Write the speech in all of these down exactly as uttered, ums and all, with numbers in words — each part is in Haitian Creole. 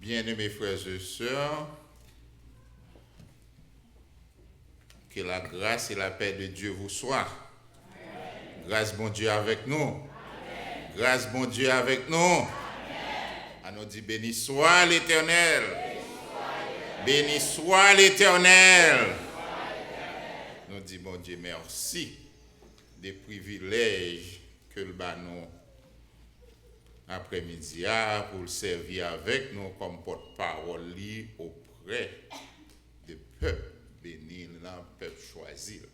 Bien-aimés frères et sœurs, que la grâce et la paix de Dieu vous soient. Gras Bondye avèk nou. Gras Bondye avèk nou. Ann nou di, Béni soit l'Éternel. Béni soit l'Éternel. Nou di Bondye mèsi de privilèj ke l ba nou aprèmidi a pou l sèvi avèk nou kòm pòtpawòl li oprè de pèp beni l lan, pèp chwazi l.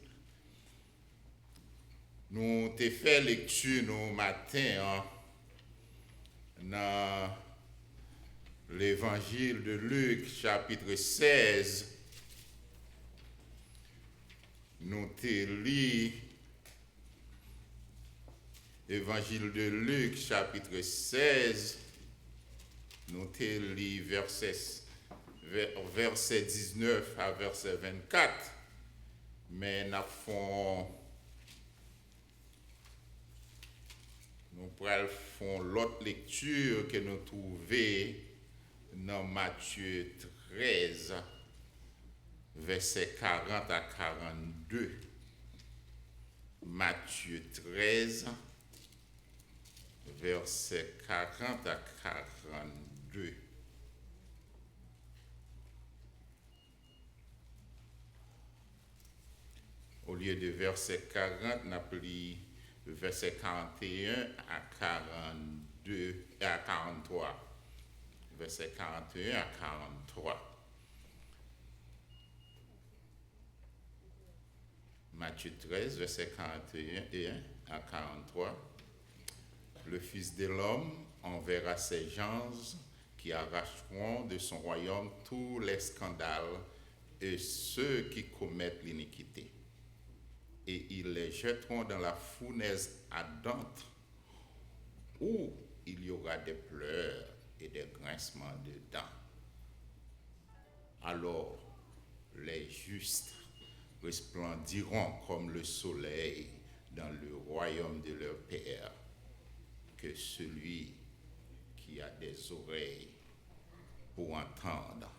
Nou te fè lekti nou maten an nan Levanjil de Lik, chapit sèz. Nou te li Evanjil de Lik, chapit sèz, nou te li vèsè, vè-, vèsè diznèf a vèsè vennkat, men n ap fè yon, nou pral fè yon lòt lekti ke nou twouve nan Matye trèz, vèsè karant a karannde. Matye trèz, vèsè karant a karannde. Olye de vèsè karant, n ap li vèsè karanteyen a karannde, a karanntwa. Vèsè karanteyen a karanntwa. Matthieu treize, versets quarante et un à quarante-trois. Le Fils de l'homme enverra ses anges qui arracheront de son royaume tous les scandales et ceux qui commettent l'iniquité. Et ils les jetteront dans la fournaise ardente où il y aura des pleurs et des grincements de dents. Alors, les justes resplendiront comme le soleil dans le royaume de leur Père. Que celui qui a des oreilles pour entendre,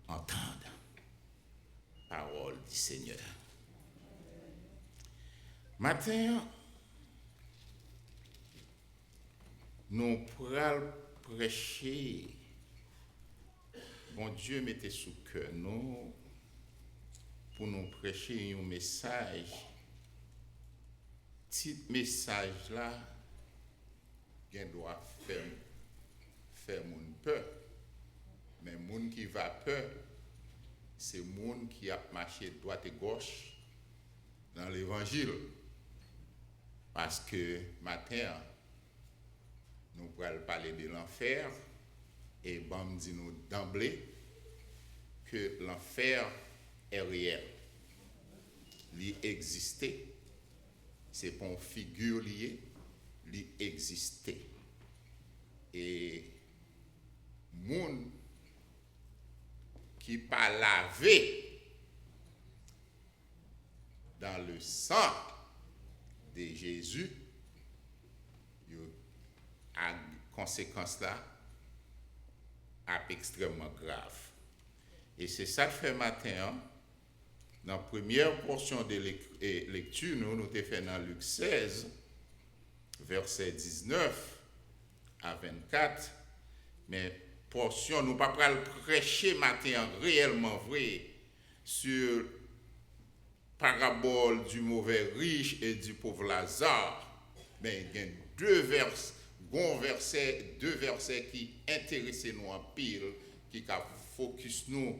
entende. Parole du Seigneur. Maten an, nou pral preche. Bondye mete sou kè nou pou nou preche yon mesaj. Tit mesaj la gen dwa fè, fè moun pè. Men moun ki va pè, se moun ki ap mache dwat e gòch nan levanjil. Paske maten an, nou pral pale de lanfè, e ban m di nou danble ke lanfè est réel. Li egziste. Se pa yon figi li ye, li egziste. E moun ki pa lave dans le sang de Jésus, yo, a, konsekans la ap ekstrèmman grav. E se sa k fè maten an, nan premyè pòsyon de lek-, e, lekti nou, nou te fè nan Lik sèz, vèsè diznèf a vennkat, men pòsyon, nou pa pral preche maten an reyèlman vre sur parabole du mauvais riche et du pauvre Lazare. Men gen de vès-, gon vèsè, de vèsè ki enterese nou anpil, ki ka fokis nou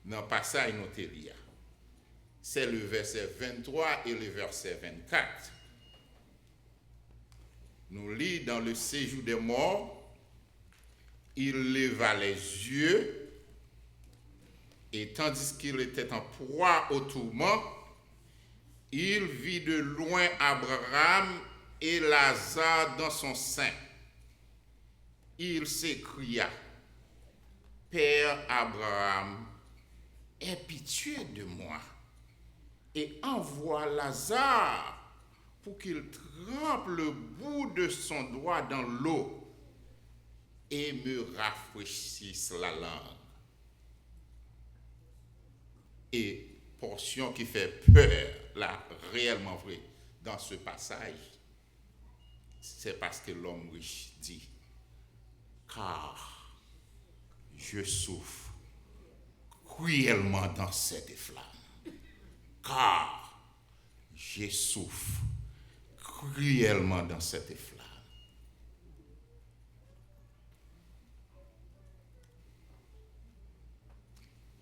nan pasaj nou te li a. C'est le verset vingt-trois et le verset vingt-quatre. Nous lit dans le séjour des morts, il leva les yeux, et tandis qu'il était en proie au tourment, il vit de loin Abraham et Lazare dans son sein. Il s'écria, Père Abraham, aie pitié de moi et envoie Lazare pour qu'il trempe le bout de son doigt dans l'eau et me rafraîchissent la langue. E pòsyon ki fè pè la, reyèlman vre, dans ce passage, c'est parce que l'homme riche dit, car je souffre cruellement dans cette flamme. Car je souffre cruellement dans cette flamme.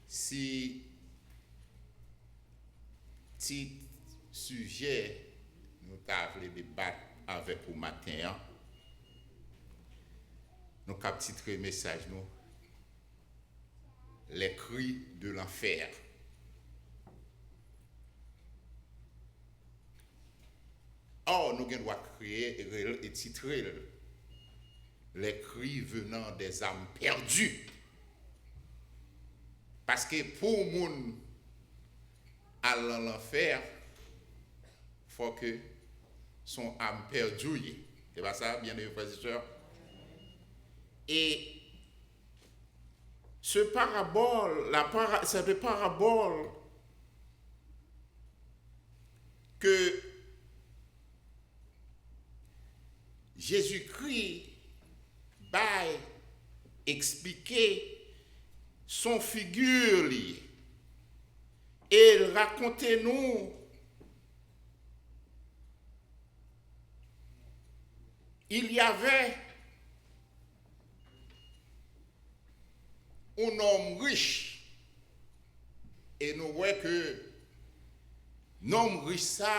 Si tit sijè nou ta vle debat avèk ou maten an, nou kab titre mesaj nou Les cris de l'enfer. Or, nou gen dwa kreye e rele e titre l Les cris venant des âmes perdues. Paske pou moun al nan lanfè, fò ke son âme perdue ye. Se pa sa, bien aimé frères et sœurs? E ce parabole, la para, cette parabole ke Jezikri bay, eksplike, son figi li ye. E l rakonte nou, il y avait un homme riche. E nou wè ke nonm rich sa,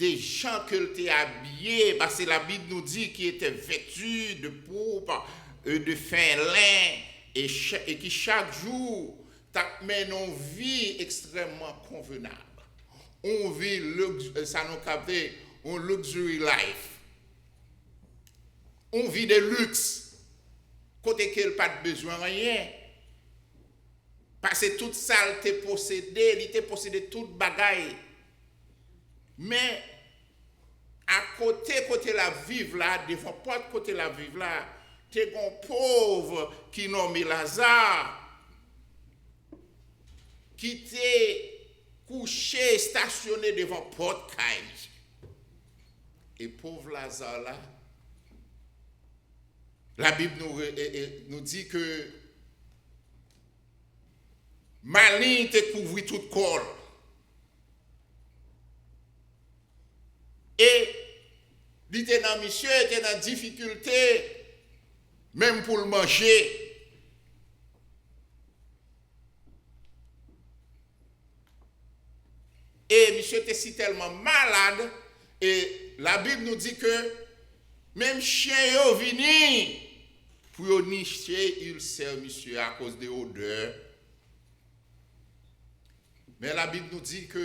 de jan ke l te abiye, paske Labib nou di ki était vêtu de pourpre, euh, de fin lin, e cha-, e ki chak jou t ap mennen yon vi ekstrèmman konvenab. Yon vi lux-, sa nou kapte, yon luxury life. Yon vi de luxe, kote ke l pa t bezwen anyen. Paske tout sa l te posede, li te posede tout bagay. Men, akote kote l ap viv la, devan pòt kote l ap viv la, te gen yon pòv ki nonmen Laza, ki te kouche, estasyone devan pòt kay li. E pòv Laza la, Labib nou, e, e, nou di ke malin te kouvri tout kò l. E li te nan, misye te nan difikilte, menm pou l manje. E misye te sitèlman malad, e Labib nou di ke menm chen yo vini pou yo niche ilsè misye akoz de odè. Men Labib nou di ke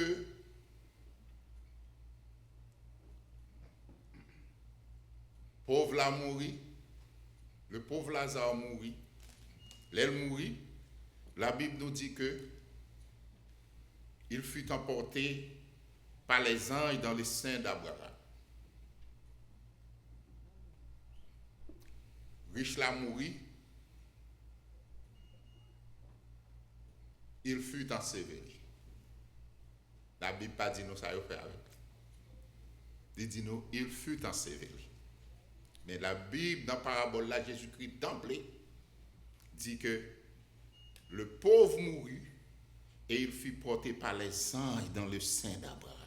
pòv la mouri, le pauvre Lazare mouri. Lè l mouri, Labib nou di ke il fut emporté par les anges dans le sein d'Abraham. Rich la mouri, il fut enseveli. Labib pa di nou sa yo fè avè l. Li di nou, il fut enseveli. Men Labib, nan parabòl la, Jezikri danble di ke le pauvre mourut et il fut porté par les anges dans le sein d'Abraham.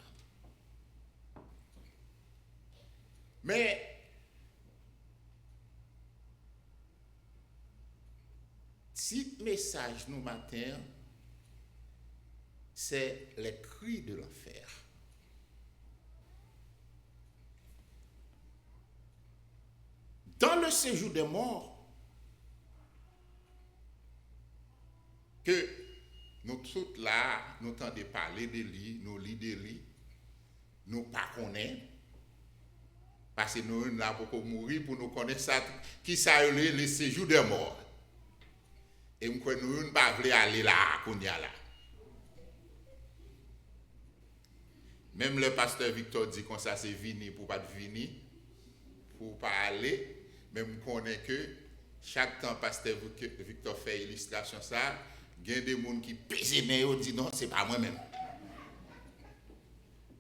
Men, tit mesaj nou maten an, c'est les cris de l'enfer. Dans le séjour des morts, ke nou tout la, nou tande pale de li, nou li de li, nou pa konnen, paske nou youn la poko mouri pou nou konnen sa, ki sa yo rele le séjour des morts. E m kwè nou youn pa vle ale la a kounye a la. Menm lè pastè Victor di konsa se vini pou pa t vini, pou w pa ale, men m konnen ke chak tan pastè Vic-, Victor fè ilistrasyon sa, gen de moun ki peze men yo, di, "Non, se pa mwen menm."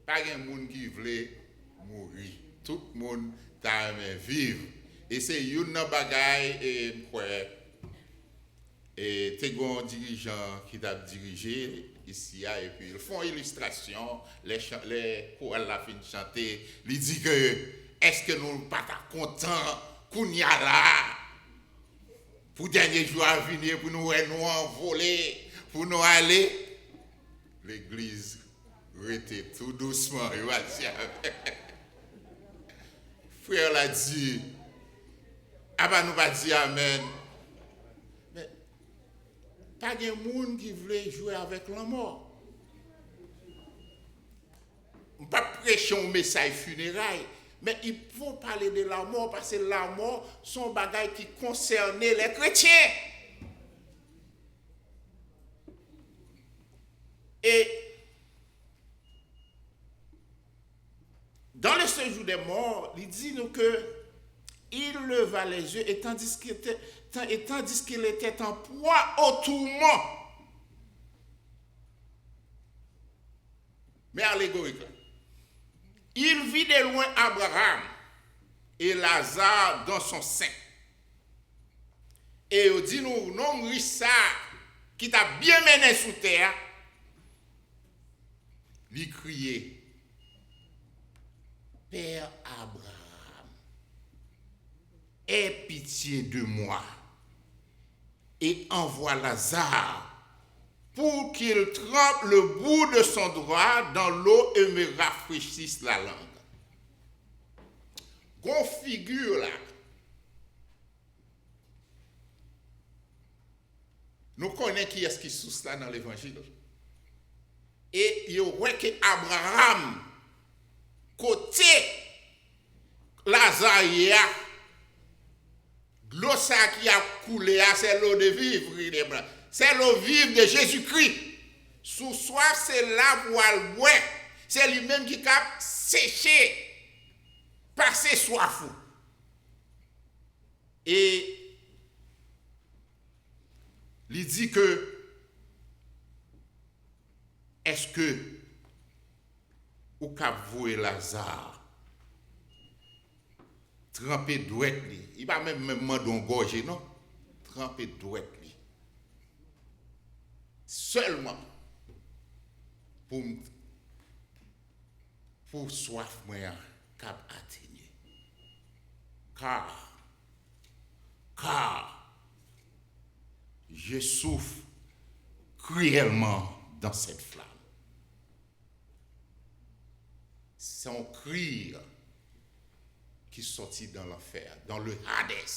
Pa gen moun ki vle mouri. Tout moun ta renmen viv. E se youn nan bagay, e, m kwè, e, te gen yon dirijan ki t ap dirije isi a, epi l fè yon ilistrasyon, lè chan-, lè koral la fin chante, li di ke, "Èske nou pa ta kontan kounye a la pou dènye jou a vini, pou nou wè nou anvole, pou nou ale?" Legliz rete tou dousman, yo pa di amèn. Frè la di, apa nou pa di amèn? Men, pa gen moun ki vle jwe avèk lanmò. M p ap preche yon mesaj fineray, men il faut parler de la mort, paske lanmò se yon bagay ki konsène lè kretyen. E dans le séjour des morts, li di nou ke il leva les yeux et tandis qu'il était, et tandis qu'il était en proie au tourment. Men alegorik la. Il vit de loin Abraham et Lazare dans son sein. E yo di nou, nonm rich sa a, ki t ap byen mennen sou tè a, li kriye, "Père Abraham, aie pitié de moi et envoie Lazare pour qu'il trempe le bout de son doigt dans l'eau et me rafraîchisse la langue." Gon figi la. Nou konnen kiyès ki sous la nan Levanjil. E yo wè ke Abraram, kote Laza ye a, dlo sa ki ap koule a, c'est l'eau de vie, frè m. C'est l'eau vive de Jésus-Christ. Si w swaf, se la pou w al bwè. Se li menm ki kab seche, pase swaf ou. E li di ke, èske ou kab voye Laza tranpe dwèt li? Li pa menm, menm mande yon gòje, non. Tranpe dwèt li. Sèlman pou m pou swaf mwen an kab atenye. Car, car, je souffre cruellement dans cette flamme. Se yon kri ki sòti dans l'enfer, dans le Hades.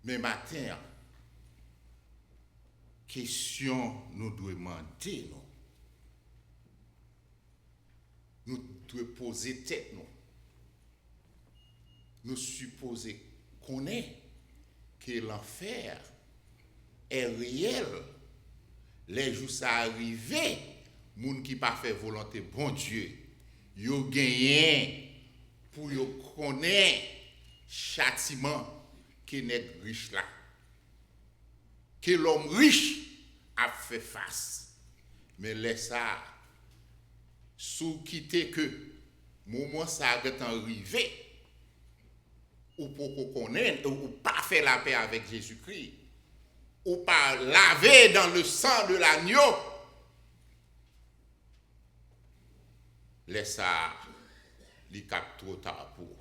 Men maten an, kesyon nou dwe mande nou, nou dwe poze tèt nou. Nou sipoze konnen ke lanfè è reyèl. Lè jou sa a rive, moun ki pa fè volonte Bondye, yo genyen pou yo konnen chatiman ke nèg rich la, ke lòm rich ap fè fas. Men lè sa a, si w kite ke moman sa a gentan rive, ou poko konnen, ou pa fè lapè avèk Jezikri, ou pa lave dans le sang de l'agneau, lè sa a, li kab twò ta pou ou.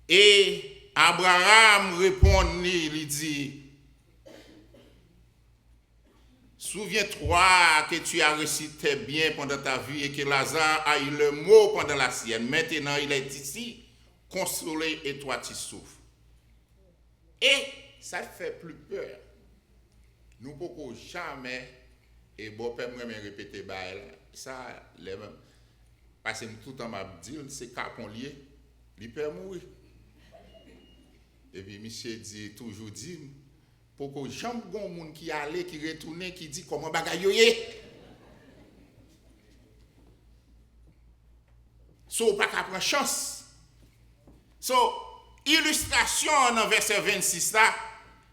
E Abraram reponn li, li di, Souviens-toi que tu as réussi tes biens pendant ta vie et que Lazare a eu les maux pendant la sienne. Maintenant, il est ici, consolé, et toi tu souffres. E sa k fè pli pè, nou poko jamè, e bòpè m renmen repete bagay la, sa lè m, paske m toutan m ap di l, se kapon l ye, li pè mouri. Epi misye di, toujou di m, poko janm gon moun ki ale, ki retounen, ki di kòman bagay yo ye. So, ou pa ka pran chans. So, ilistrasyon an nan vèsè vennsis la,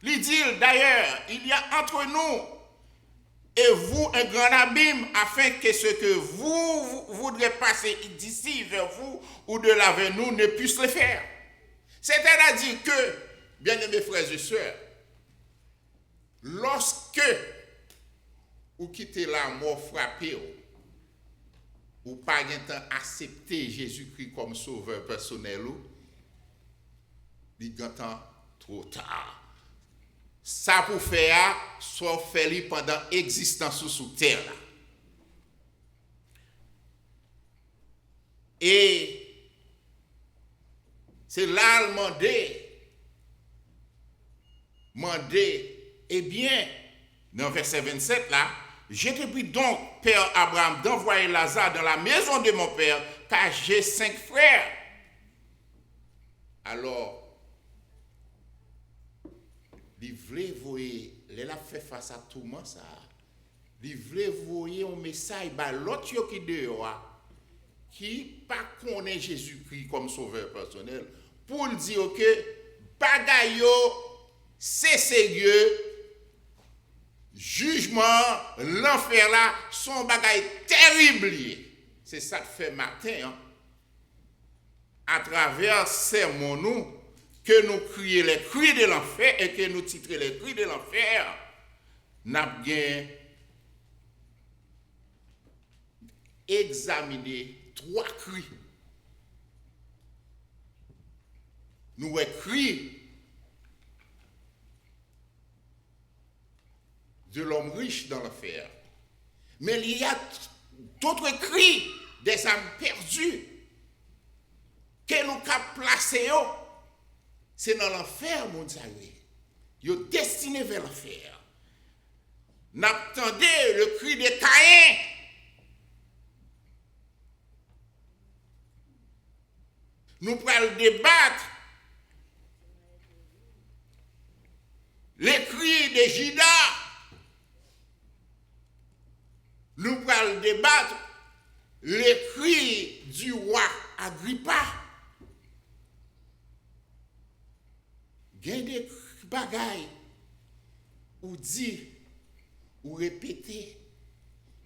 li di l, D'ailleurs, il y a entre nous et vous un grand abîme, afin que ce que vous voudrez passer d'ici vers vous ou de là vers nous ne puisse le faire. C'est-à-dire que, bien-aimés frères et sœurs, lòske ou kite lanmò frape w, ou pa gentan aksepte Jezikri kòm Sovè pèsonèl ou, li gentan twò ta. Sa pou fè a, sa w fè li pandan egzistans ou sou tè la. E se la l mande, mande, ebyen, nan vèsè vennsèt la, Je te prie donc, Père Abraham, d'envoyer Lazare dans la maison de mon père, car j'ai cinq frères. Alò, li vle voye, lè l ap fè fas a touman sa a, li vle voye yon mesaj ba lòt yo ki deyò a, ki pa konnen Jezikri kòm Sovè pèsonèl, pou l di yo ke bagay yo se serye, jijman, lanfè la, se yon bagay terib li ye. Se sa k fè maten an, atravè sèmon nou, ke nou kriye les cris de l'enfer e ke nou titre les cris de l'enfer, n ap gen egzamine twa kri. Nou wè kri de l'homme riche dans l'enfer. Mais il y a d'autres cris des âmes perdues ke nou ka plase yo. Se nan lanfè moun sa yo ye. Yo destine vè lanfè. N ap tande le cri de Caïn. Nou pral debat le cri de Judas. Nou pral debat le cri du roi Agrippa. Gen de bagay ou di, ou repete,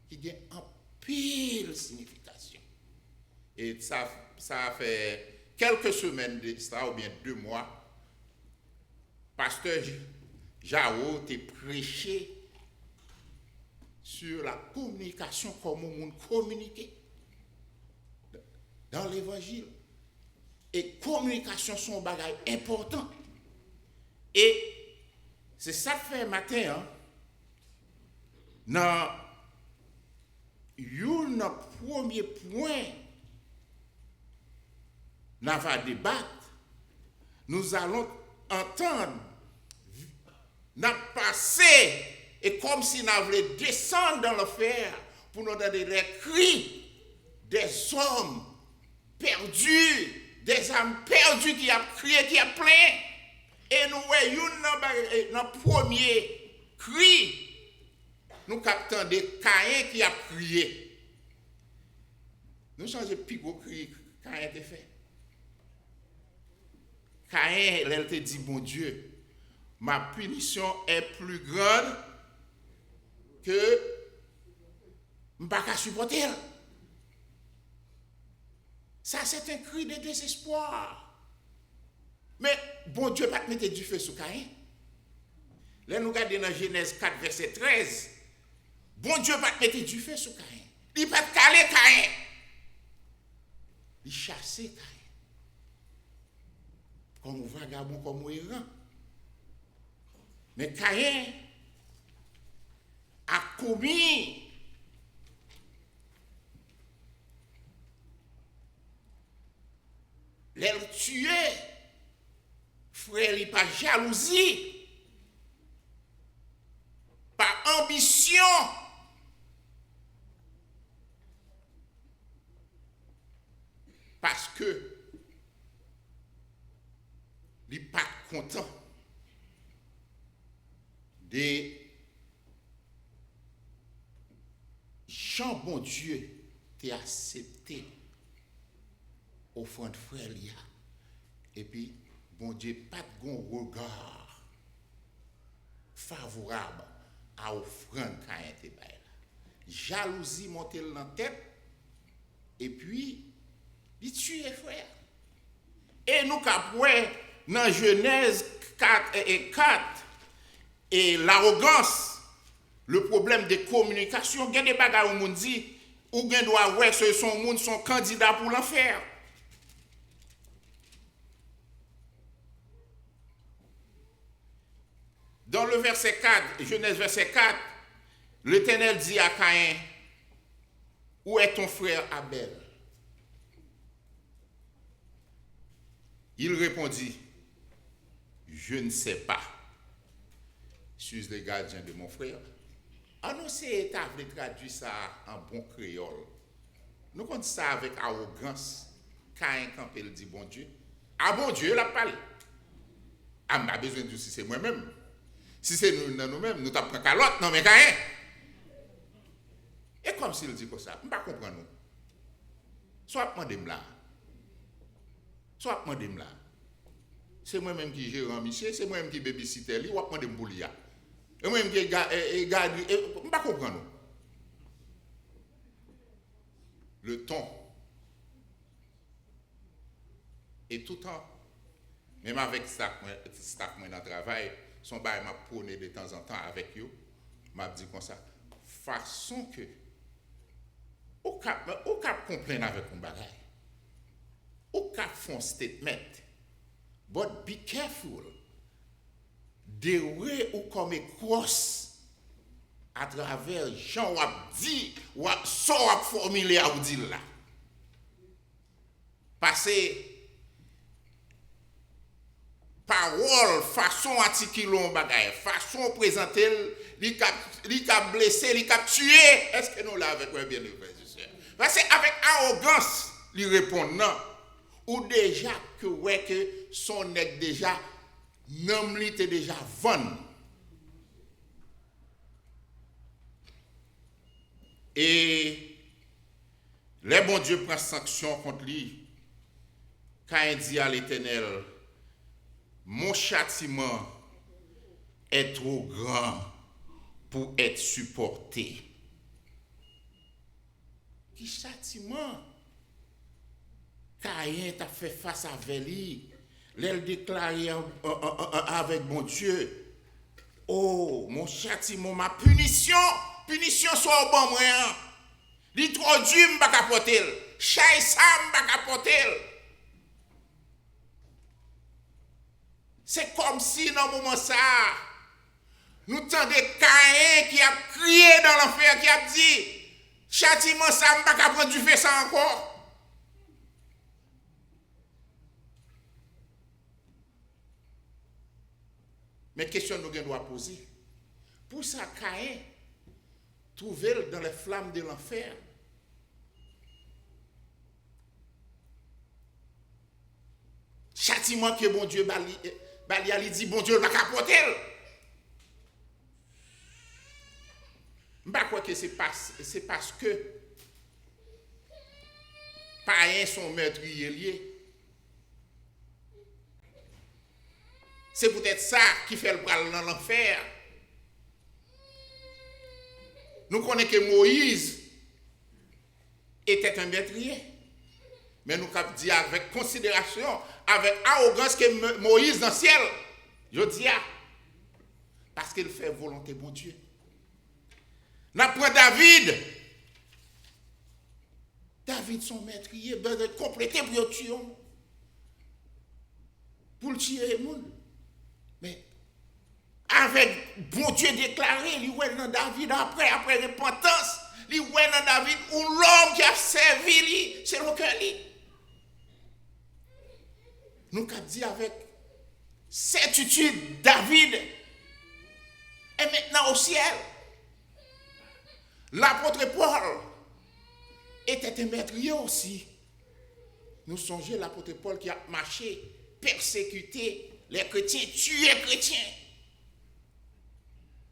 ki gen anpil siyifikasyon. E sa, sa fè kèlke semèn de sa, oubyen de mwa, pastè J-, Jaro te preche sur la communication, kòman moun kominike dans l'évangile. E kominikasyon se yon bagay enpòtan. E se sa k fè maten an, nan youn nan premye pwen n a va debat, nous allons entendre, n ap pase, e kòmsi n a vle desann dan lanfè pou nou tande les cris des hommes perdus, des âmes perdues ki ap kriye, ki ap plenyen. E nou wè youn nan bagay, nan premye kri, nou k ap tande Kayen ki ap kriye. Nou sonje pi gwo kri Kayen te fè? Kayen, lè l te di Bondye, ma punition est plus grande que, m pa ka sipòte l. Sa, c'est un cri de désespoir. Men, Bondye pa t mete dife sou Kayen. Lè nou gade nan Jenèz kat vèsè trèz, Bondye pa t mete dife sou Kayen. Li pa t kale Kayen. Li chase Kayen. Kòm yon vagabon, kòm yon eran. Men Kayen a komi lè l tiye frè li pa jalouzi, pa anbisyon, paske li pa t kontan de jan Bondye te aksepte ofrann frè li a. Epi, Bondye pa t gon rega favorab a ofrann Kayen te bay la. Jalouzi monte l nan tèt, epi li tiye frè a. E nou ka wè nan Jenèz kat, e, e kat, e lawogans, le pwoblèm de kominikasyon, gen de bagay yon moun di, ou gen dwa wè se, se yon moun, se yon kandida pou lanfè. Dans le verset quatre, Genèse verset quatre, l'Éternel dit à Caïn, où est ton frère Abel? Il répondit, je ne sais pas. Suis le gardien de mon frère. An nou seye ta vle tradui sa an bon kreyòl. Nou konn sa avèk awogans, Kayen kanpe l di Bondye. A Bondye l ap pale. A m pa bezwen di w si se mwen menm. Si se nou nan nou menm, nou t ap pran kalòt nan men Kayen. E kòmsi l di konsa, m pa konprann ou. Sa w ap mande m la? Sa w ap mande m la? Se mwen menm ki jeran misye, se mwen menm ki bebisitè li, w ap mande m pou li a. E mwen menm ki ga-, e, e gad li, e, m pa konprann ou. Le ton. E toutan, menm avèk staff mwen, staff mwen nan travay, se yon bagay m ap pwone detanzantan avèk yo, m ap di konsa, fason ke ou ka, ou ka konplenn avèk yon bagay, ou ka fè yon statement, but be careful the way ou come across atravè jan w ap di, w ap, sa w ap fòmile a ou di l la. Paske pawòl, fason w atikile yon bagay, fason w prezante l, li ka, li ka blese, li ka tiye. Èske nou la avèk mwen, byeneme frè e sè? Paske avèk awogans, li reponn nan. Ou deja ke wè ke se yon nèg deja, nanm li te deja vann. E lè Bondye pran sanksyon kont li, Kayen di a Letènèl, mon châtiment est trop grand pour être supporté. Ki chatiman Kayen t ap fè fas avè li lè l deklare an, an, an, an, avèk Bondye, o, mon châtiment, ma punition, pinisyon sa w ban mwen an, li twò di, m pa ka pòte l. Chay sa, m pa ka pòte l. Se kòmsi nan moman sa a, nou tande Kayen ki ap kriye nan lanfè, ki ap di, chatiman sa, m pa ka pran dife sa ankò. Men kesyon nou gen dwa poze, pousa Kayen twouve l dans les flammes de l'enfer? Chatiman ke Bondye ba li, ba li a, li di Bondye l pa ka pòte l. M pa kwè ke se pas-, se paske Kayen se yon mètriye l ye. Se poutèt sa ki fè l pral nan lanfè a. Nou konnen ke Moyiz était un meurtrier. Men nou kab di avèk konsiderasyon, avèk awogans ke Mo-, Moyiz nan syèl, jodi a, paske l fè volonte Bondye. N ap pran David. David se yon mètriye, bezwen konplete pou yo tiye yon, pou l tiye moun. Men, avèk Bondye deklare, li wè nan David, apre, apre repantans, li wè nan David yon lòm ki ap sèvi li selon kè li. Nou ka di avèk sètitid, David est maintenant au ciel. L'apôtre Paul était un meurtrier aussi. Nou sonje lapot Pòl ki ap mache, pèsekite lè kretyen, tiye kretyen.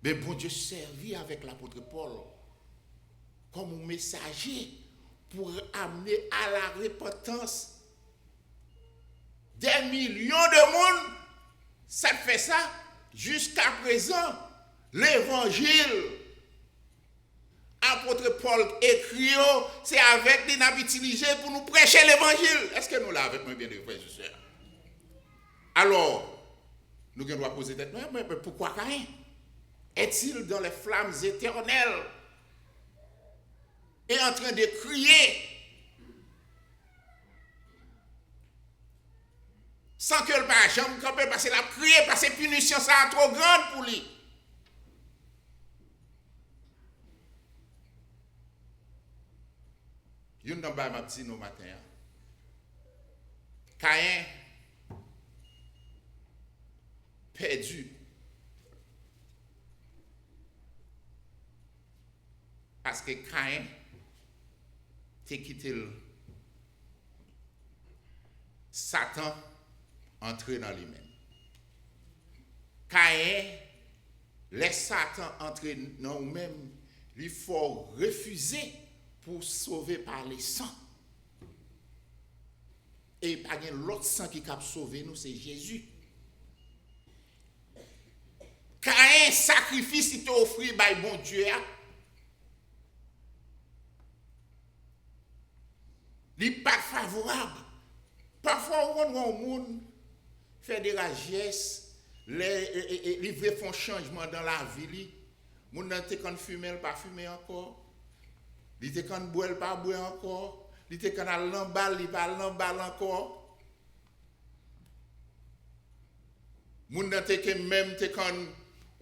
Men Bondye sèvi avèk lapot Pòl kòm yon mesaje pou amne a la repantans Dè milyon de moun, sa k fè sa, jiskaprezan, levanjil apot Pòl ekri yo, se avèk li n ap itilize pou nou preche levanjil. Èske nou la avèk mwen, byeneme frè e sè? Alò, nou gen dwa poze tèt nou, men, men poukwa Kayen? Est-il dans les flammes éternelles et en train de crier san ke l pa janm kanpe, paske l ap kriye, paske pinisyon sa a twò grann pou li? Youn nan bagay m ap di nou maten an, Kayen pèdi. Paske Kayen te kite l, Satan antre nan li menm. Kayen, lè Satan antre nan ou menm, li fè w refize pou w sove pa le san. E pa gen lòt san ki kab sove nou, se Jezi. Kayen, sakrifis li te ofri bay Bondye a, li pa t favorab. Pafwa, ou konn wè yon moun fè de lajès, lè e, e, e, li vle fè yon chanjman nan lavi li. Moun nan te konn fimen, l pa fimen ankò. Li te konn bwè, l pa bwè ankò. Li te konn al nan bal, li pa al nan bal ankò. Moun nan te ke menm te konn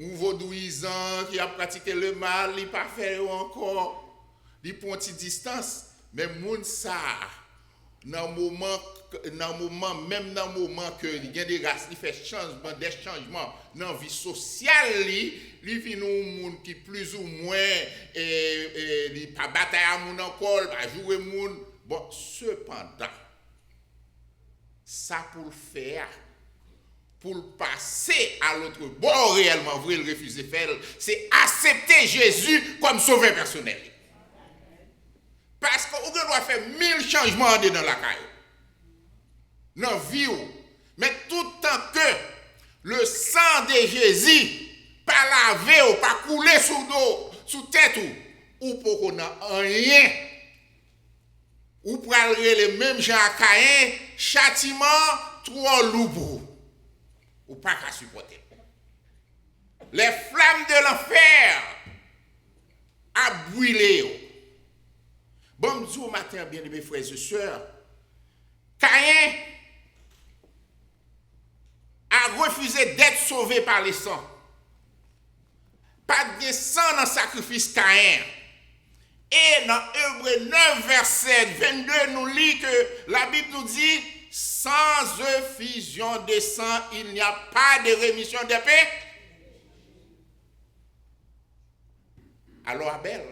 yon vodouyizan ki ap pratike lemal, li pa fè yo ankò. Li pran yon ti distans. Men moun sa a, nan moman, nan moman, menm nan moman ke li gen de gras, li fè chanjman, de chanjman nan vi sosyal li, li vin yon moun ki plizoumwen, e, e, li pa batay a moun ankò, li pa joure moun. Bon, sepandan, sa pou l fè a, pou l pase a lòt bò, reyèlman vre, l refize fè l, se aksepte Jezi kòm sovè pèsonèl li. Paske ou gen dwa fè mil chanjman andedan lakay ou, nan vi w, men toutan ke le sang de Jésus pa lave w, pa koule sou do, sou tèt ou, ou poko nan anyen. Ou pral rele menm jan a Kayen, chatiman twò lou pou ou. Ou pa ka sipòte l. Les flammes de l'enfer ap brile yo. Bon, m di w maten an, byeneme frè e sè, Kayen a refusé d'être sauvé par le sang. Pa t gen san nan sakrifis Kayen an. E nan Ebre nèf, vèsè vennde, nou li ke Labib nou di, sans effusion de sang, il n'y a pas de rémission des péchés. Alò, Abèl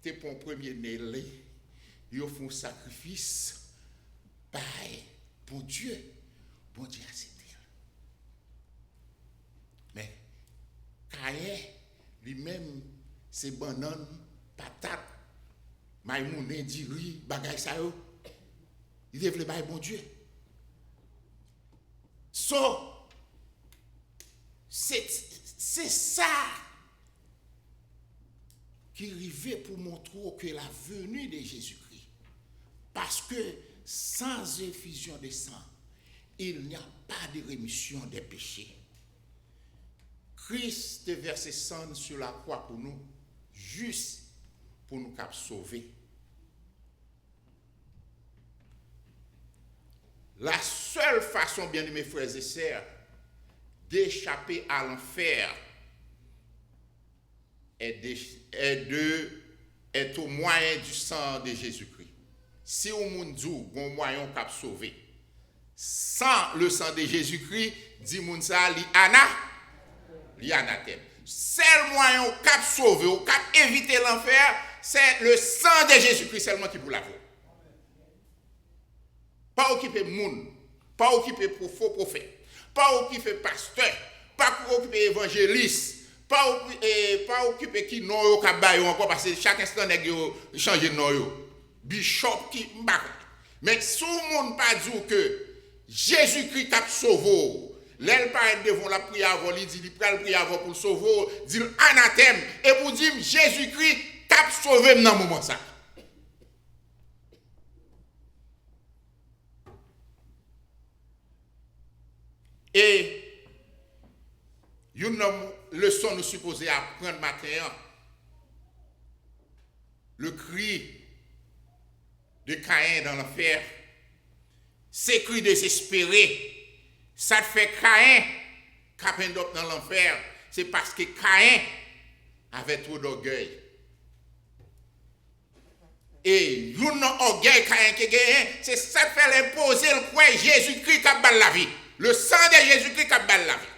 te pran premye ne li, li ofri yon sakrifis bay Bondye. Bondye aksepte l. Men, Kayen, li menm, se bannann, patat, maymounen, diri, bagay sa yo, li te vle bay Bondye. So, se, se sa ki rive pou montre w ke la venue de Jésus-Christ. Parce que sans effusion de sang, il n'y a pas de rémission des péchés. Kris te vèse san l sou lakwa pou nou, jis pou nou kab sove. La seule façon, bien-aimés frères et sœurs, d'échapper à l'enfer est de, est de, est au moyen du sang de Jésus-Christ. Si yon moun di w gon mwayen w kab sove san le sang de Jésus-Christ, di moun sa a, li ana, li anatèm. Sèl mwayen w kab sove, w kab evite lanfè, se le sang de Jésus-Christ sèlman ki pou lave w. Pa okipe moun. Pa okipe pwo-, fo pwofèt. Pa okipe pastè. Pa okipe evanjelis. Pa oki-, e, pa okipe ki non yo ka ba yo ankò, paske chak enstan nèg yo chanje non yo. Bichòp ki, m pa konnen. Men si yon moun pa di w ke Jezikri k ap sove w. Lè l parèt devan w, l ap priye avè w, li di li pral priye avè w pou l sove w, di l anatèm, epi w di m, Jezikri t ap sove m nan moman sa. E youn nan leson nou sipoze aprann maten an, le cri de Caïn dans l'enfer, se kri dezespere. Sa t fè Caïn k ap end up nan lanfè, se paske Caïn avè two dògèy. E youn nan ògèy Caïn te genyen, se sa k fè l enpoze l kwè Jezikri k ap ba l lavi. Le sang de Jésus-Christ k ap ba l lavi.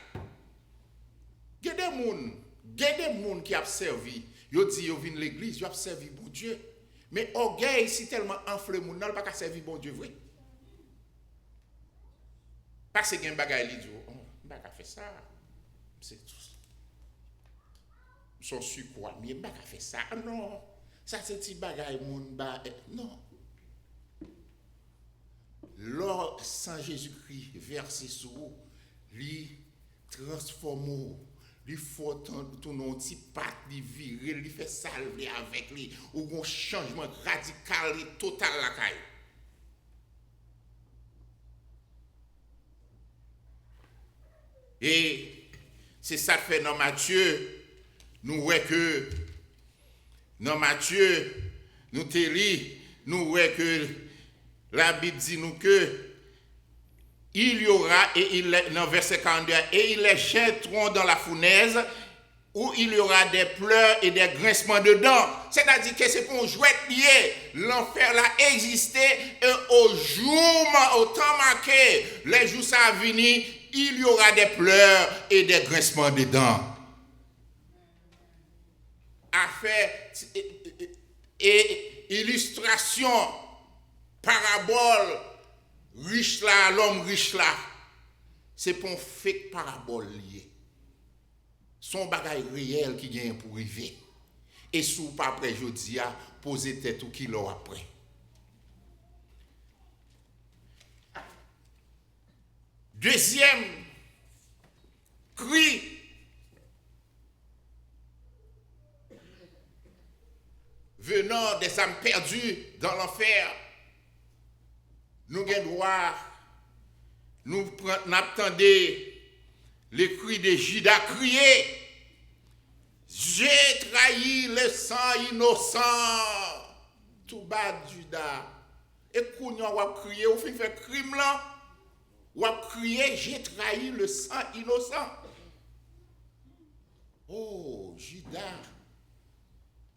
Gen de moun, gen de moun ki ap sèvi, yo di yo vin legliz, yo ap sèvi Bondye. Men ògèy si tèlman anfle moun nan, l pa ka sèvi Bondye vre. Paske gen bagay li di w, "Oh, m pa ka fè sa. Se, se yon sikwa m ye, m pa ka fè sa. Ah, non, sa se ti bagay moun ba, eh, non." Lè san Jezikri vèse sou ou, li transfòme w, li fè w tan-, tounen yon ti pat, li vire l, li fè sa l vle avèk li. Ou gen yon chanjman radikal e total lakay ou. E se sa k fè nan Matye, nou wè ke, nan Matye, nou te li, nou wè ke Labib di nou ke il y aura, et il, nan vèsè karannde a, et ils les jetteront dans la fournaise, où il y aura des pleurs et des grincements de dents. Sètadi ke se pa yon jwèt li ye. Lanfè la egziste, e o jou ma-, o tan make, lè jou sa a vini, il y aura des pleurs et des grincements de dents. Afè, e, e, e, e ilistrasyon, parabòl rich la, lòm rich la, se pa yon fake parabòl li ye. Se yon bagay reyèl ki genyen pou rive. E si w pa prè jodi a, poze tèt ou kilè w ap prè. Dezyèm kri venant des âmes perdues dans l'enfer. Nou gen dwa, nou pran, n ap tande le cri de Judas crier, "J'ai trahi le sang innocent." Too bad, Judas. E kounye a w ap kriye, ou fin fè krim lan, w ap kriye, "J'ai trahi le sang innocent." Oh, Judas,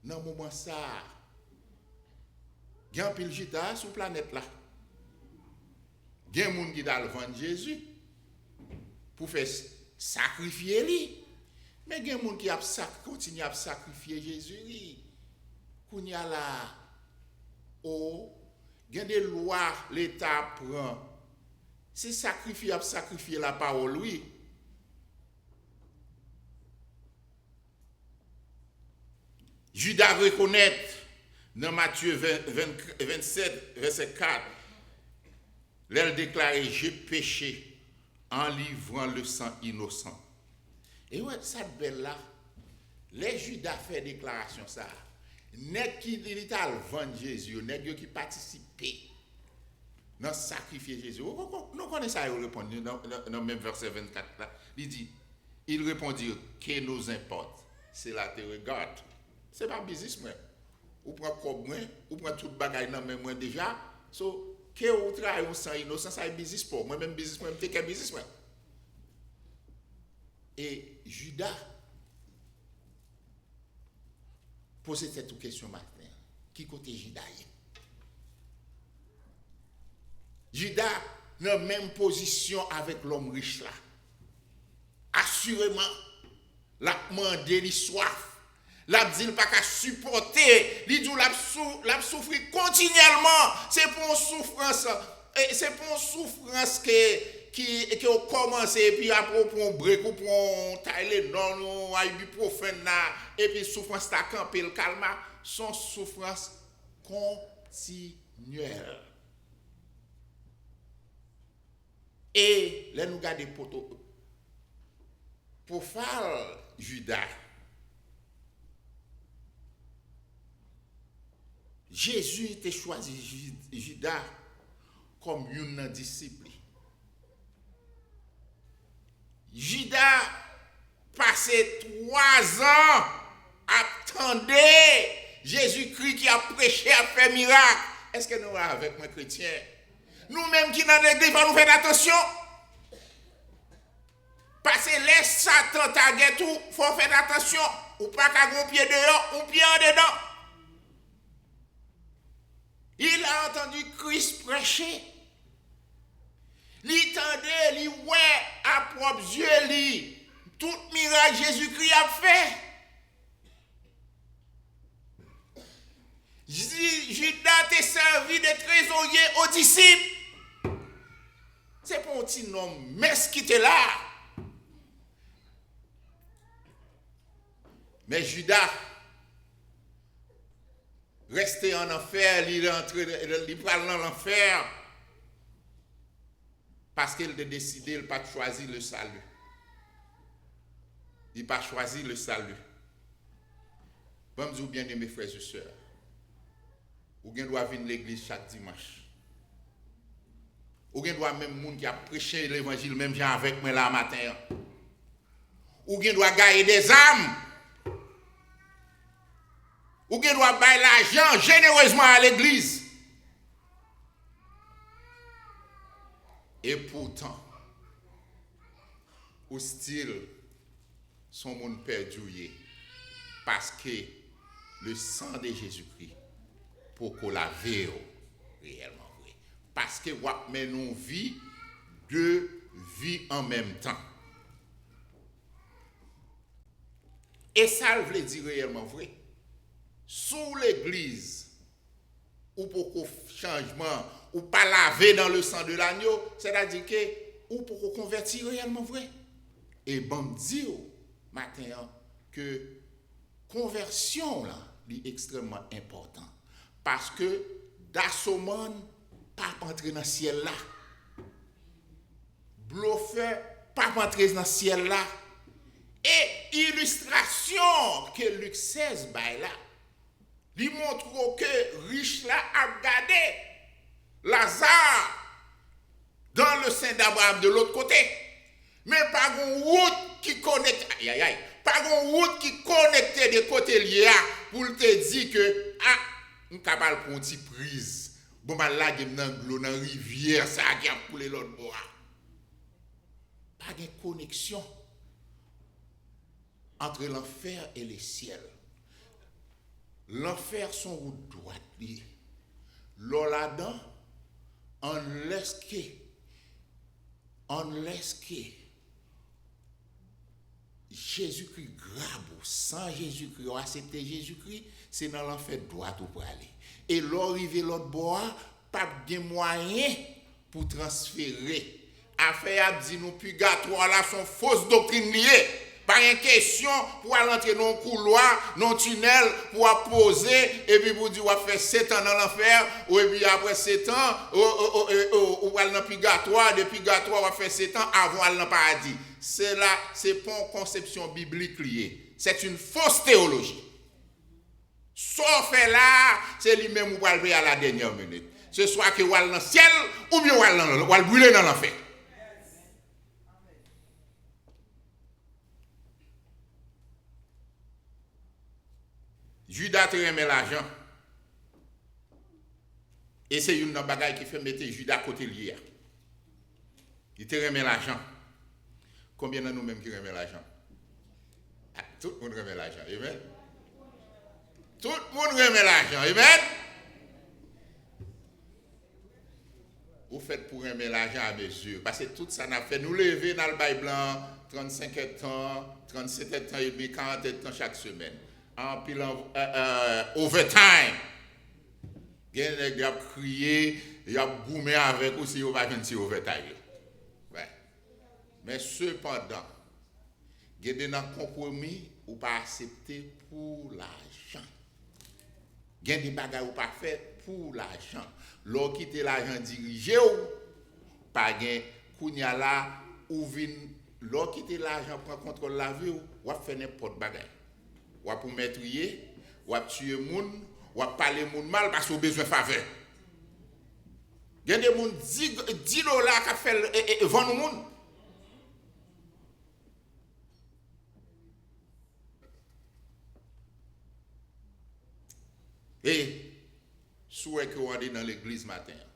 nan moman sa a, gen anpil Judas sou planèt la. Gen moun ki t al vann Jezi pou fè s-, sakrifye li. Men gen moun ki ap sak-, kontinye ap sakrifye Jezi, wi. Kounye a la, o, gen de lwa Leta ap pran. Se sakrifye y ap sakrifye lapawòl, wi. Jida rekonèt nan Matye ven, ven, vennsèt, vèsè kat, lè l deklare, "J'ai péché en livrant le sang innocent." E wè, sa t bèl la. Lè Jida fè deklarasyon sa a, nèg ki li t al vann Jezi yo, nèg yo ki patisipe nan sakrifye Jezi. Ou, ou, ou, nou konnen sa yo reponn li nan, nan, nan menm vèsè vennkat la. Li di, ils répondirent, "Que nous importe? Cela te regarde." Se pa biznis mwen. Ou pran kòb mwen, ou pran tout bagay nan men mwen deja. So, ke ou trayi yon san inosan, sa e biznis pa w. Mwen menm biznis mwen, m te kè biznis mwen. E Jida, poze tèt ou kesyon maten an, ki kote Jida ye? Jida nan menm pozisyon avèk lòm rich la. Asireman, l ap mande, li swaf. L ap di l pa ka sipòte. Li di w l ap sou-, l ap soufri kontinyèlman. Se pou yon soufrans, e, se pou yon soufrans ke, ki, ke w kòmanse, epi apre w pran yon brek, ou pran yon Tylenol, yon ibuprofèn la, epi soufrans la kanpe, l kalma. Se yon soufrans kontinyèl. E lè nou gade poto, pwofal Jida, Jezi te chwazi Ji- Jida kòm youn nan disip li. Jida pase twazan ap tande Jezikri ki ap preche, ap fè mirak. Èske nou la avèk mwen, kretyen? Nou menm ki nan legliz, fò nou fè atansyon. Paske lè Satan tagèt ou, fò w fè atansyon. Ou pa ka gen yon pye deyò, yon pye andedan. Il a entendu Christ prêcher. Li tande, li wè a pwòp zye li tout mirak Jezikri ap fè. Ji- Jida te sèvi de trezorye o disip. Se pa yon ti nonm mens ki te la. Men Jida reste an anfè, li rantre, li pral nan lanfè. Paske l te deside l pa t chwazi le salut. Li pa chwazi le salut. Ban m di w, byeneme frè e sè, ou gen dwa vin legliz chak dimanch. Ou gen dwa menm moun ki ap preche levanjil menm jan avèk mwen la maten an. Ou gen dwa gaye de zam. Ou gen dwa bay lajan jenerezman a legliz. Epoutan, ou still se yon moun pèdi w ye, paske le sang de Jésus-Christ poko lave w reyèlman vre. Paske w ap mennen yon vi, de vi an menm tan. E sa l vle di reyèlman vre. Si w legliz, ou poko chanjman, ou pa lave dans le sang de l'agneau, sètadi ke ou poko konvèti reyèlman vre. E ban m di w maten an ke konvèsyon w lan, li ekstrèmman enpòtan. Paske dasomann p ap antre nan syèl la. Blofè p ap antre nan syèl la. E ilistrasyon ke Lik sèz bay la, li montre w ke rich la ap gade Laza dans le sein d'Abraham de lòt kote. Men pa gon wout ki konekte, ayayay, pa gon wout ki konekte de kote l ye a pou l te di ke, a, m ka pral pran yon ti priz. Bon, m al lage m nan dlo, nan rivyè sa a ki ap koule lòt bò a. Pa gen koneksyon entre l'enfer et le ciel. Lanfè se yon wout dwat li ye. Lè w ladan, unless ke, unless ke Jezikri grab ou, san Jezikri, w aksepte Jezikri, se nan lanfè dwat ou prale. E lè w rive lòt bò a, p ap gen mwayen pou transfere. Afè y ap di nou pigatwa la se yon fos doktrin li ye. Pa gen kesyon pou w al antre nan yon koulwa, nan yon tinèl, pou w ap poze, epi pou w di w ap fè sèt an nan lanfè, ou epi apre sèt an, ou, ou, ou, ou, ou, ou pral nan pigatwa, de pigatwa w ap fè sèt an avan w al nan paradi. Se la, se pa yon konsepsyon biblik li ye. C'est une fausse théologie. Sa w fè la a, se li menm ou pral peye a la dènyè minit. Se swa ke w al nan syèl, oubyen w al nan, w al brile nan lanfè. Jida te renmen lajan. E se youn nan bagay ki fè mete Jida kote l ye a. Li te renmen lajan. Konbyen nan nou menm ki renmen lajan? Ah, tout moun renmen lajan. Amen. Tout moun renmen lajan. Amen. Ou fèt pou renmen lajan a mezi. Paske tout sa n ap fè, nou leve, n al bay blan trannsenk èdtan, trannsèt èdtan edmi, karant èdtan chak semèn. Anpil an, euh, euh, overtime. Gen nèg y ap kriye, y ap goumen avèk ou si yo pa jwenn ti overtime yo. Wi. Men sepandan, gen de nan konpwomi ou pa aksepte pou lajan. Gen de bagay ou pa fè pou lajan. Lè w kite lajan dirije w, pa gen Kounye a la, ou vin, lè w kite lajan pran kontwòl lavi w, w ap fè nenpòt bagay. W ap ou mètriye, w ap tiye moun, w ap pale moun mal paske w bezwen favè. Gen de moun, di, di dola k ap fè l, e, e, e, vann ou moun. E si w wè ke w andedan legliz maten an,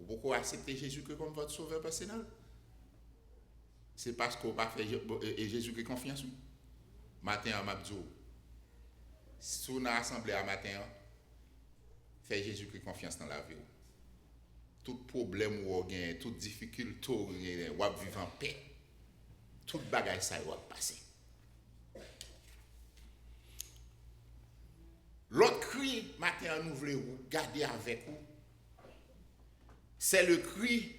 ou poko aksepte Jezikri kòm vòt sovè pèsonèl, se paske w pa fè Je- e- e Jezikri konfyans, wi. Maten an, m ap di w, si w nan asanble a maten an, fè Jezikri konfyans nan lavi w. Tout pwoblèm ou genyen, tout difikilte ou genyen, w ap viv anpè. Tout bagay sa yo ap pase. Lòt kri maten an nou vle gade avèk ou, c'est le cri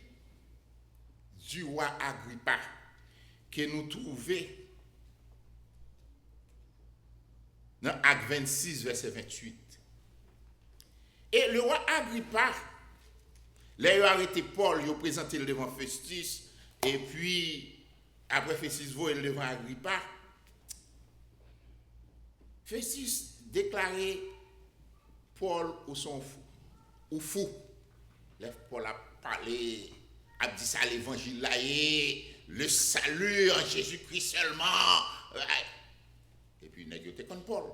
du roi Agrippa ke nou twouve nan Ak vennsis, vèsè venntuit. E lewa Agripa, lè yo arete Pòl, yo prezante l devan Festis, epi apre Festis voye l devan Agripa, Festis deklare Pòl, ou se yon fou. Ou fou. Lè Pòl ap pale, ap di sa levanjil la ye, le salut en Jésus-Christ seulement. Epi nèg yo te konn Pòl.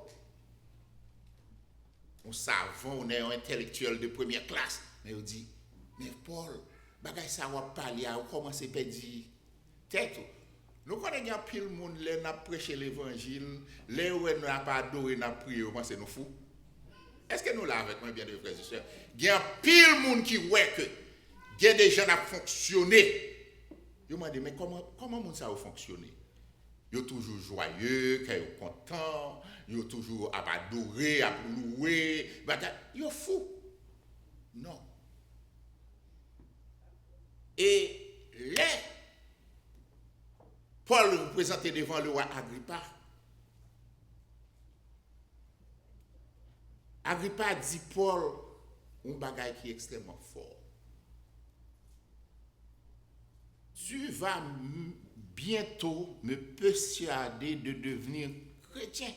Yon savan, yon nèg, yon entèlektyèl de premyè klas. Men yo di, men Pòl, bagay sa w ap pale a, ou kòmanse pèdi tèt ou. Nou konnen gen anpil moun, lè n ap preche levanjil, lè yo wè nou ap adore, n ap priye, yo panse nou fou. Èske nou la avèk mwen, byeneme frè e sè? Gen anpil moun ki wè ke gen de jan n ap fonksyone. Yo mande, men kòman, kòman moun sa yo fonksyone? Yo toujou jwaye, kè yo kontan, yo toujou ap adore, ap louwe, bagay, yo fou. Non. E lè Pòl prezante devan lewa Agripa, Agripa di Pòl yon bagay ki ekstrèmman fò. Tu vas m- bientôt me persuader de devenir chrétien.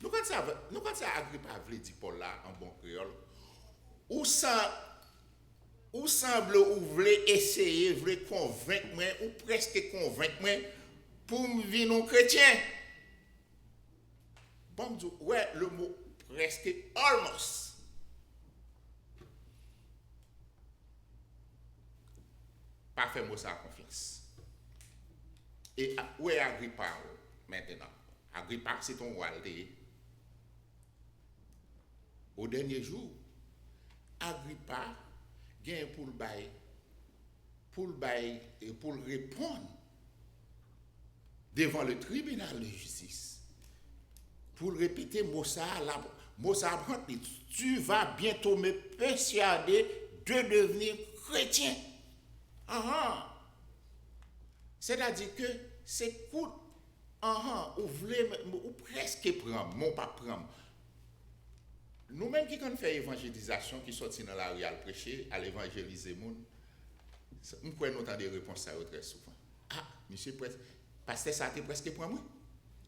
Nou konn sa, nou konn sa Agripa vle di Pòl la an bon kreyòl. Ou san, ou sanble ou vle eseye, vle konvenk mwen, ou prèske konvenk mwen pou m vin yon kretyen. Bon, m di w, wè le mo prèske, almost. Pa fè mo sa a konfyans. E a- wè Agripa, mentenan. Agripa, se t on wa l te ye. O dènye jou, Agripa genyen pou l bay, pou l bay, e pou l reponn devan le tribinal de jistis. Pou l repete mo sa a, la, mo sa a ap rant li. Tu vas bientôt me persuader de devenir chrétien. Ahan. Sètadi ke se kout, ahan, ou vle, ou prèske pran m, men w pa pran m. Nou menm ki konn fè evanjelizasyon, ki sòti nan lari al preche, al evanjelize moun, m kwè nou tande repons sa yo trè souvan. Ah, misye près- pastè sa te prèske pran mwen.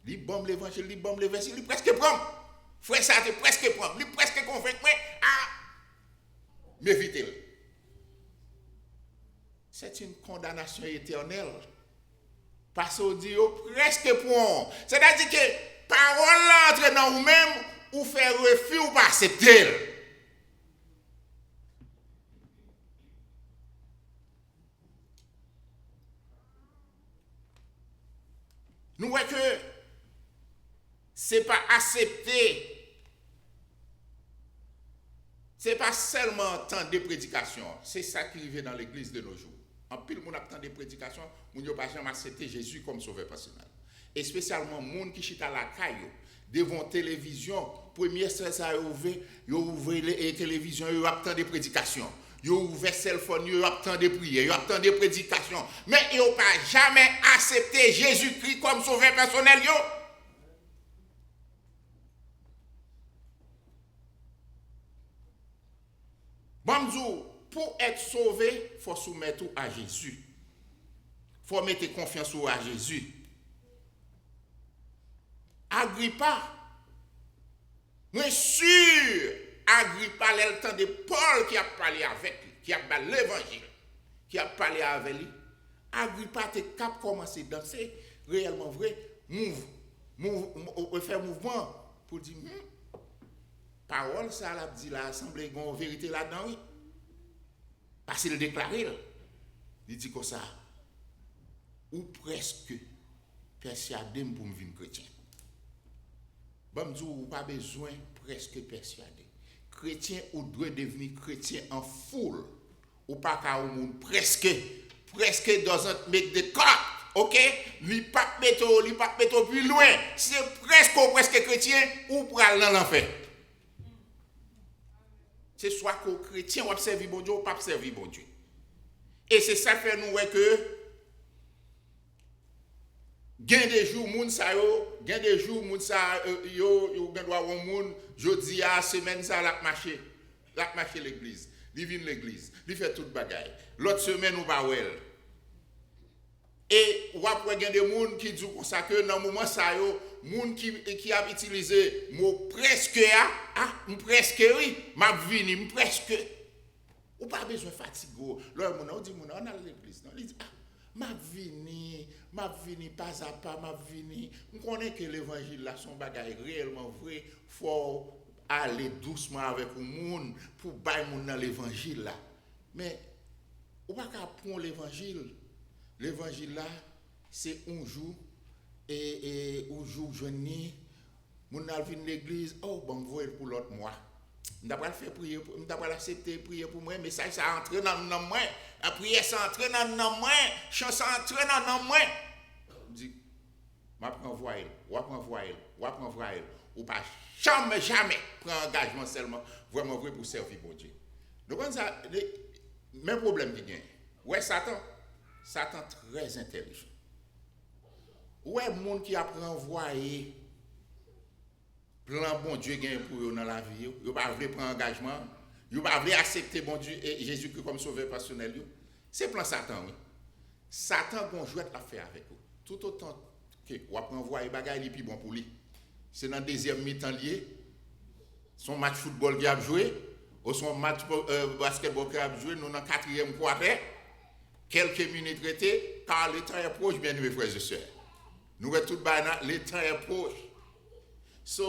Li ban m levanjil, li ban m levanjil, li prèske pran m. Frè sa te prèske pran m, li prèske konvenk mwen. Ah, m evite l. C'est une condamnation éternelle. Paske w di yo prèske pran w. Sètadi ke pawòl la antre nan ou menm, ou fè refi, ou pa aksepte l. Nou wè ke se pa aksepte, se pa sèlman tande predikasyon an. Se sa ki rive nan legliz de nos jours. Anpil moun ap tande predikasyon, moun yo pa janm aksepte Jezi kòm sovè pèsonèl. Espesyalman moun ki chita lakay yo, devan yon televizyon, premye sèl sa yo ouvè, yo ouvè le- e televizyon yo, yo ap tande predikasyon. Yo ouvè sèlfòn yo, yo ap tande priyè, yo ap tande predikasyon. Men yo pa jamè aksepte Jezikri kòm sovè pèsonèl yo. Ban m di w, Pou être sauvé, fò soumèt ou a Jezi. Fò mete konfyans ou a Jezi. Agripa, mwen si Agripa, lè l tande Pòl ki ap pale avèk li, ki ap ba l levanjil, ki ap pale avè li, Agripa te kab kòmanse danse, reyèlman vre, mouv, mouv, mou- fè mouvman pou l di, hmm, pawòl sa l ap di la, sanble gen yon verite ladan, wi. Paske l deklare l. Li di konsa, ou prèske pèsyade m pou m vin kretyen. Ban m di w, ou pa bezwen prèske pèsyade. Kretyen, ou dwe devni kretyen an foul. Ou pa ka yon moun prèske. Prèske doesn't make the cut, ok? Li p ap mete w, li p ap mete w pi lwen. Si se prèske ou prèske kretyen, ou pral nan lanfè. Se swa ke w kretyen, w ap sèvi Bondye, ou p ap sèvi Bondye. E se sa k fè nou wè ke gen de jou moun sa yo, gen de jou moun sa yo, yo gen dwa wè yon moun, jodi a, semèn sa, l ap mache. L ap mache legliz. Li vin legliz. Li fè tout bagay. Lòt semèn, ou pa wè l. E w ap wè gen de moun ki di w konsa ke nan moman sa yo, moun ki, ki ap itilize mo prèske a, a, m prèske wi, m ap vini, m prèske. Ou pa bezwen fatige w. Lè w wè moun nan, ou di moun nan, ann al legliz non. Li di, a, m ap vini, m ap vini pazapa, m ap vini. M konnen ke levanjil la se yon bagay reyèlman vre, fò w ale dousman avèk yon moun pou bay moun nan levanjil la. Men, ou pa ka pran levanjil. Levanjil la, se yon jou, e, e, yon jou w jwenn li, moun nan al vin legliz, oh, ban m voye l pou lòt mwa. M ta pral fè priye, pou- m ta pral aksepte priye pou mwen, mesaj sa antre nan nanm mwen, priyè sa antre nan nanm mwen, chan sa antre nan nanm mwen. M di, m ap ranvwaye l, w ap ranvwaye l, w ap ranvwaye l. Ou pa janm, jamè pran angajman sèlman, vrèman vre, pou sèvi Bondye. Nou konn sa, men pwoblèm ki gen. Ou wè Satan? Satan trè entèlijan. Ou wè moun ki ap ranvwaye plan Bondye gen pou yo nan lavi yo, yo pa vle pran angajman, yo pa vle aksepte Bondye e Jezikri kòm sovè pèsonèl yo. Se plan Satan, wi. Satan gon jwèt l ap fè avèk ou. Toutotan ke w ap ranvwaye bagay, li pi bon pou li. Se nan dezyèm mitan l ye, se yon match foutbòl ki ap jwe, oswa yon match, euh, baskètbòl ki ap jwe, nou nan katriyèm kwatè, kèlke minit rete, car le temps est proche, bien-aimés frères et sœurs. Nou wè tout bagay nan, le temps est proche. So,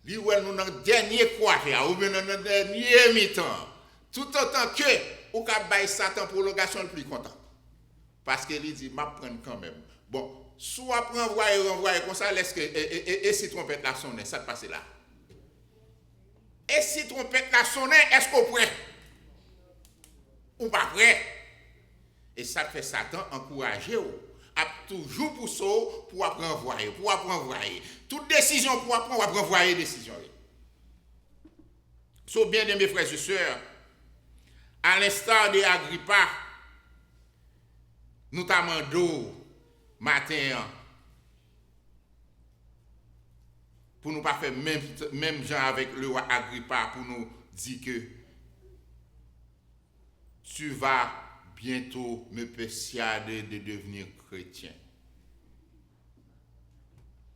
li wè nou nan dènye kwatè a, oubyen nan, nan dènye mitan an. Toutotan ke ou ka bay Satan pwolongasyon, l pi kontan. Paske li di, m ap pran kanmenm. Bon, si w ap ranvwaye, ranvwaye konsa, lèske, e, e, e, e si twonpèt la sonnen, sa k pase la? E si twonpèt la sonnen, èske w prè? Ou pa prè. E sa k fè Satan ankouraje w, ap toujou pouse w pou w ap ranvwaye, pou w ap ranvwaye. Tout desizyon pou w ap pran, w ap ranvwaye desizyon yo. So, bien-aimés frères et sœurs, à l'instar de Agripa, nou ta mande w maten an, pou nou pa fè menm, menm jan avèk le wa Agripa, pou nou di ke tu vas bientôt me persuader de devenir chrétien.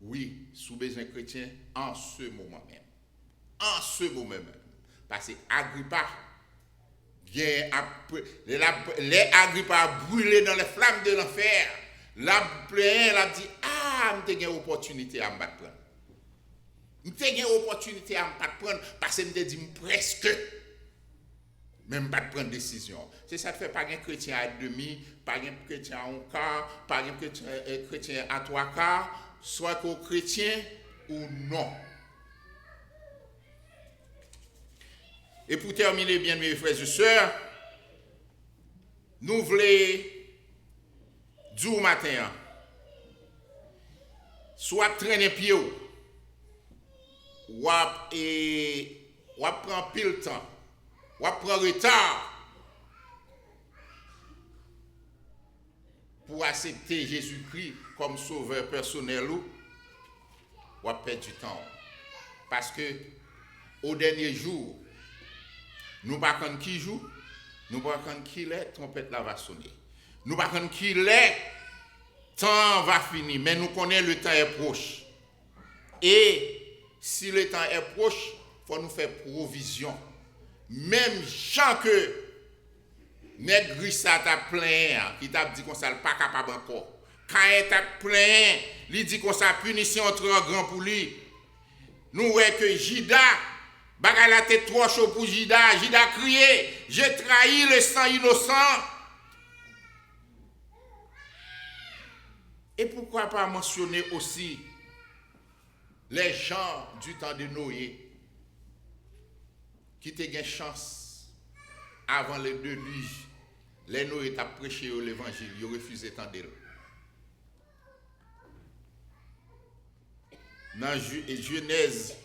Wi, si w bezwen kretyen, an se moman menm. An se moman menm. Paske Agripa, gen ap, lè l ap, lè Agripa ap brile dans les flammes de l'enfer, l ap plenyen, l ap di, a, m te gen opòtinite a, m pa t pran l. M te gen opòtinite a, m pa t pran l, paske m te di m prèske. Men m pa t pran desizyon. Se sa k fè pa gen kretyen a demi, pa gen kretyen a yon ka, pa gen kretyen, eh, kretyen a twa ka, swa ke w kretyen ou non. E pou tèmine, byeneme frè e sè, nou vle di w maten an, si w ap trennen pye w, w ap, e, w ap pran anpil tan, w ap pran reta pou w aksepte Jezikri kòm sovè pèsonèl ou, w ap pèdi tan w. Paske, o dènye jou, nou pa konn ki jou, Nou pa konn kilè twonpèt la va sone. Nou pa konn kilè tan va fini, men nou konnen le temps est proche. E si le temps est proche, fò nou fè pwovizyon. Menm jan ke nèg ris sa t ap plenyen an, ki t ap di konsa l pa kapab ankò. Kayen t ap plenyen, li di konsa pinisyon an twò gran pou li. Nou wè ke Jida, bagay la te twò cho pou Jida. Jida kriye, j'ai trahi le sang innocent. Et pourquoi pas mentionner aussi les gens du temps de Noé ki te gen chans avan le delij, lè Noye t ap preche yo levanjil, yo refize tande l. Nan Jenèz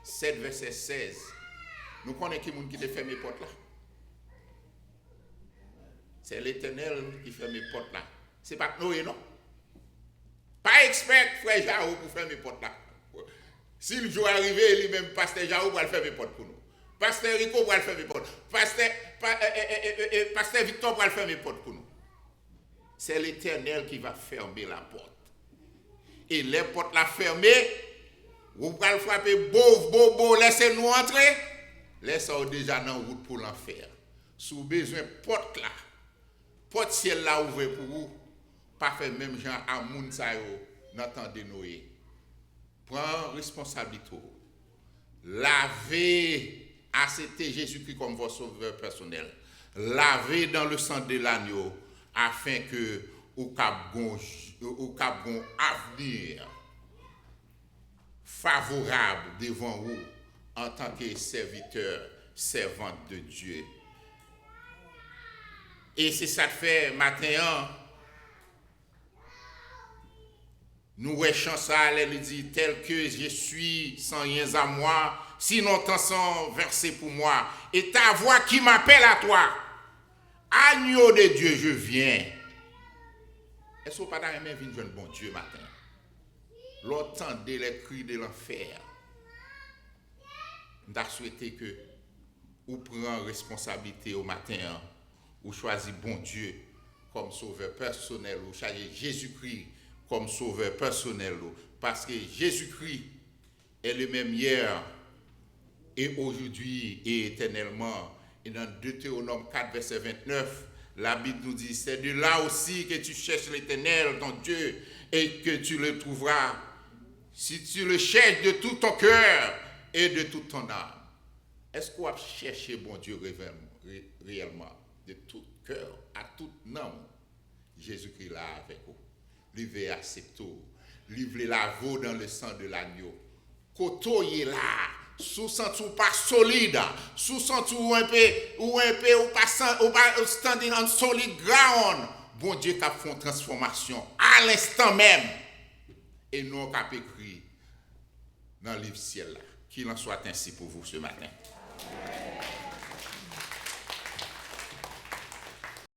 sèt vèsè sèz, nou konnen ki moun ki te fèmen pòt la? Se Letènèl ki fèmen pòt la. Se pa t Noye non. Pa ekspèk frè Jao pou fèmen pòt la. Si l jou a rive, li menm pastè Jao pral fèmen pòt pou nou. Pastè Rico pral fèmen pòt. Pastè, pa, e, e, e, e, e, pastè Victor pral fèmen pòt pou nou. C'est l'Éternel qui va fermer la porte. E lè pòt la fèmen, ou pral frape bo, bo, bo, lèse nou antre. Lè sa ou deja nan wout pou lanfè. Si w bezwen pòt la, pòt syèl la ouvè pou ou, pa fè menm jan a moun sa yo nan tan de Noye. Pran responsablite w. Lave, aksepte Jezikri kòm vòt sovè pèsonèl. Lave dans le sang de l'agneau, afin ke ou kab gon, ou kab gon avni favorab devan ou antanke sèvitè, sèvant de Dye. E se sa k fè maten an, nou wè chan sa a lè li di, tel que je suis, sans rien à moi, sinon ton sang versé pour moi, et ta voix qui m'appelle à toi. Agneau de Dieu, je viens. Èske w pa ta renmen vin jwenn Bondye maten an? Lè w tande les cris de l'enfer, m ta swete ke ou pran responsablite yo maten an, ou chwazi Bondye kòm sovè pèsonèl ou, chwazi Jezikri kòm sovè pèsonèl ou, paske Jezikri est le même hier et aujourd'hui et éternellement. Et dans Deutéronome quatre, verset vingt-neuf, la Bible nous dit, c'est de là aussi que tu cherches l'Éternel, ton Dieu, et que tu le trouveras, si tu le cherches de tout ton cœur et de toute ton âme. Èske w ap chèche Bondye reyèlman, de tout kè w, ak tout nanm ou? Jezikri la avèk ou. Li vle aksepte w. Li vle lave w dans le sang de l'agneau. Kote w ye la, si w santi w pa solid, si w santi w enpe, ou enpe, ou pa san, ou pa standing on solid ground, Bondye k ap fè yon transfòmasyon alenstan menm. E non w k ap ekri nan liv syèl la. Qu'il en soit ainsi pour vous ce matin.